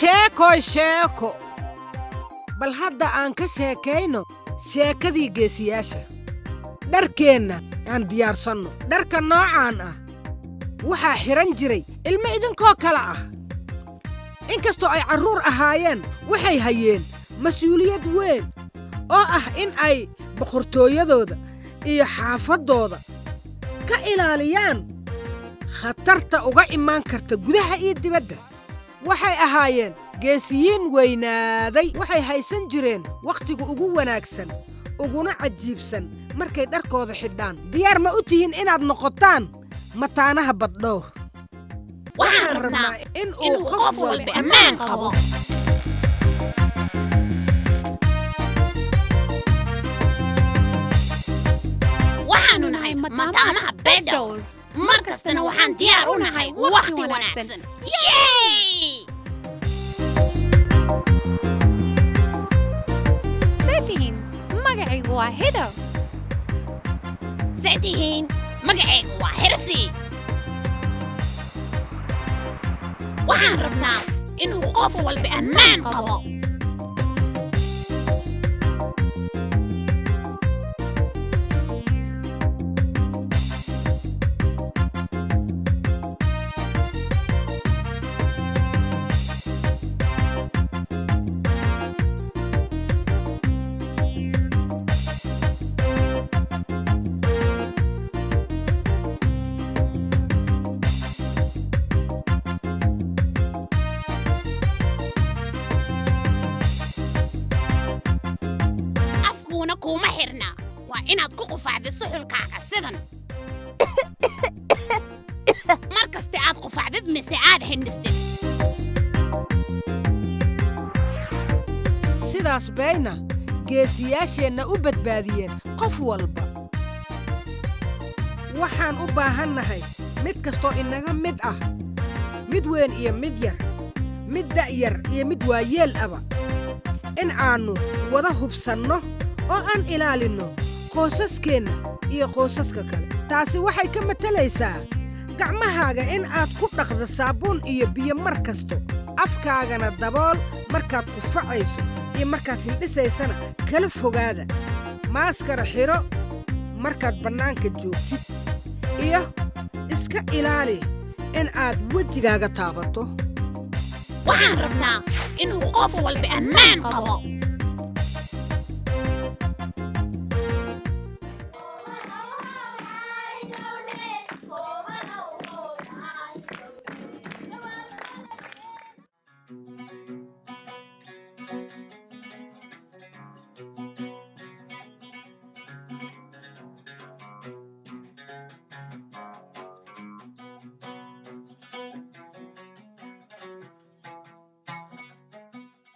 Sheekoy sheeko. Bal hadda aan ka sheekayno sheekadii geesiyaasha. Dharkeenna aan diyaarsanno. Dharka noocaan ah waxaa xidhan jiray ilmo idinkoo kale ah. Inkastoo ay carruur ahaayeen, waxay hayeen mas'uuliyad weyn oo ah in ay boqortooyadooda iyo xaafaddooda ka ilaaliyaan khatarta uga imaan karta gudaha iyo dibadda. Waxay ahaayeen geesiyiin weynaaday. Waxay haysan jireen wakhtiga ugu wanaagsan uguna cajiibsan markay dharkooda xidhaan. Diyaar ma u tihiin inaad noqotaan mataanaha Baddhowr? Waxaan rabnaa inuu qof walba ammaan qabo. Waxaanu nahay mataanaha Bedhowl. Mar kastana waxaan diyaar u nahay wakhti wanaagsan. Yay! See tihiin? Magacaygu waa Hido. See tihiin? Magacaygu waa Xirsi. Waxaan rabnaa inuu qof walba ammaan qabo. Afkuuna kuuma xirna. Waa inaad ku qufacdid suxulkaaga sidan. Mar kasta aad qufacdid mise aad hindhistid. Sidaas bayna geesiyaasheenna u badbaadiyeen qof walba. Waxaan u baahannahay mid kastoo inaga mid ah, mid weyn iyo mid yar, mid da'yar iyo mid waayeel aba, in aannu wada hubsanno oo aan ilaalinno qoysaskeenna iyo qoysaska kale. Taasi waxay ka matalaysaa gacmahaaga in aad ku dhaqdo saabuun iyo biyo mar kasto, afkaagana dabool markaad qufacayso iyo markaad hindhisaysana kala fogaada. Maaskara xidho markaad bannaanka joogtid iyo iska ilaali in aad wejigaaga taabato. Waxaan rabnaa inuu qof walba ammaan qabo.